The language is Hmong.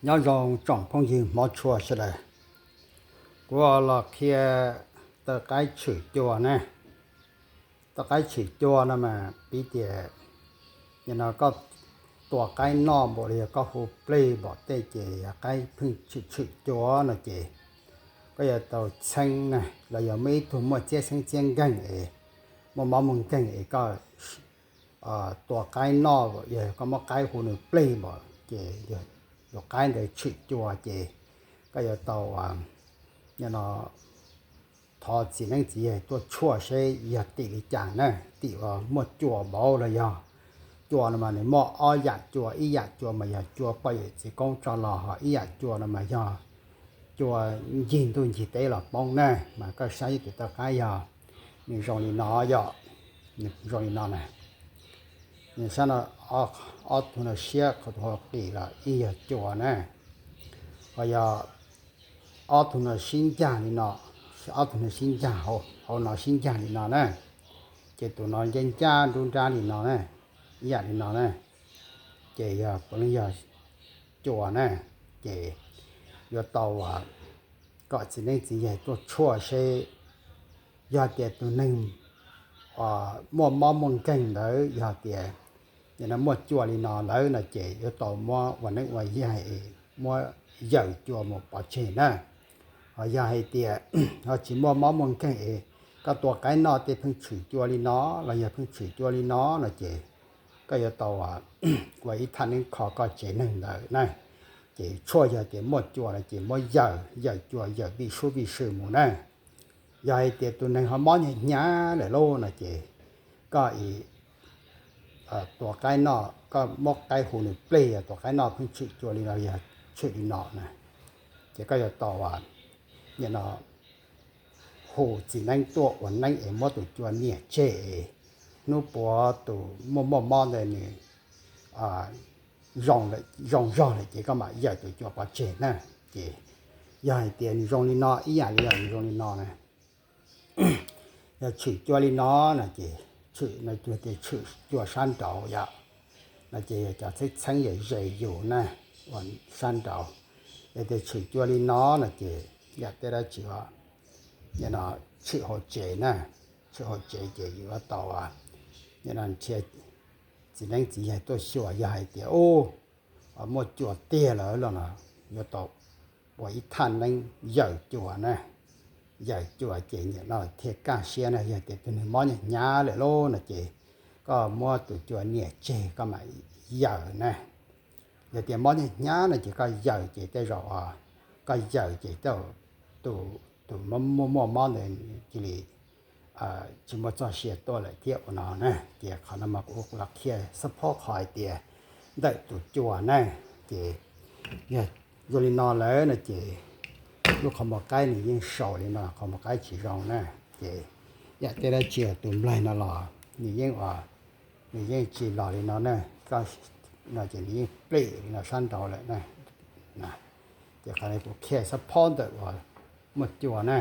Nyob zoo tsoom phooj ywg hmov tshua sawv daws, kuv los qhia taw qaib tshwm cua ne. Taw qaib tshwm cua no mas piv tias, no koj tua qaib noj npaum los yog koj hu plig npaum tej ces yog qaib pheej tshwm tshwm cua no ces koj yuav tau txheeb na, los yog muaj ib tug muaj txiab xeeb txiab nkeeg es muaj mob muaj nkeeg es koj tua qaib noj, yog koj muab qaib hu nws plig npaum ces yog qaib ntawd tshwm cua ces koj yuav tau no thov txiv neeb txiv yaig tuaj tshuaj seb yog tim li cas na, tim uas muaj cua npaum los yog cua no mas nws muaj ob yam cua, ib yam cua mas yog cua poj yawm txiv koob tso los, ho ib yam cua no mas yog cua ncig ntuj ncig teb los poob na, mas koj saib tus taw qaib yog nws zoo li no yom, nws zoo li no na. Nws sab no, ob tug no siab, qhov tus hauv qis los ib yog cua na, ho yog ob tug no sib ncag li no, ob tug no sib ncag, hauv no sib ncag li no na, ces tus no ncaj ncaj nruab nrab li no na, ib yam li no na, ces yog puav leej yog cua na, ces yuav tau kom txiv neeb txiv yaig tuaj tshuaj seb yog tias tus neeg muaj mob muaj nkeeg ntawd yog tias muaj cua li no lawm no ces yuav tau muab ua neeb ua yaig, muab yawm cua mus pov tseg na. Ho yog hais tias ho tsis muaj mob muaj nkeeg es koj tua qaib noj tej pheej tshwm cua li no los yog pheej tshwm cua li no no ces koj yuav tau ua ib thaj neeb kho koj tsev neeg ntawd na. Ces tshuaj yog tias muaj cua no ces muab yawm, yawm cua yawm vij sub vij sw mus na. Yog hais tias tus neeg ho mob hnyav hnyav lawm lauj no ces koj tua qaib noj, koj muab qaib hu nws plig, yog tua qaib noj pheej tshwm cua li no yog tshwm li no na, ces koj yuav tau nim no hu txiv neeb tuaj ua neeb es muab tus cua niam tseg es hnub puav tus muaj muaj mob ntawd nws zoo zog lawm ces koj mam yawm tus cua pov tseg na. Ces yog hais tias nws zoo li no, ib yam li yog nws zoo li no na, yog tshwm cua li no no ces tshwm no tias tshwm cua sab nraud yom, no ces yog cov txheeb txheeb yam ze yus na, ua sab nraud. Yog tias tshwm cua li no no ces yam tej dab tsi, no tshwm hauv tsev na, tshwm hauv tsev ces yuav tau nim no nrhiav txiv neeb txiv yaig tuaj xyuas, yog hais tias u muaj cua tiag lawm los no yuav tau ua ib thaj neeb yawm cua na. Yawm cua ces nim no thiaj kaj siab na, yog tias tus neeg mob hnyav hnyav lawm lauj no ces koj muab tus cua niam tseg koj mam yawm na. Yog tias mob hnyav hnyav no ces koj yawm ces tej zaum koj yawm ces tus muaj muaj mob ntawd cia li tsis muaj txoj sia tuaj lawm thiab ua no na. Ces qhov no mas kuv los qhia xab phob qhov hais tias ntawm tus cua na, ces yog zoo li no lawm no ces lub qhov muag qaib nws yeej saus li no, qhov muag qaib tsis zoo na. Ces yam tej dab tsi tus nplaig no los nws yeej, nws yeej tsis los li no na, no ces nws yeej plim li no sab nraud lawm na. Ces qhov no kuv qhia xab phob ntawm uas muaj cua na.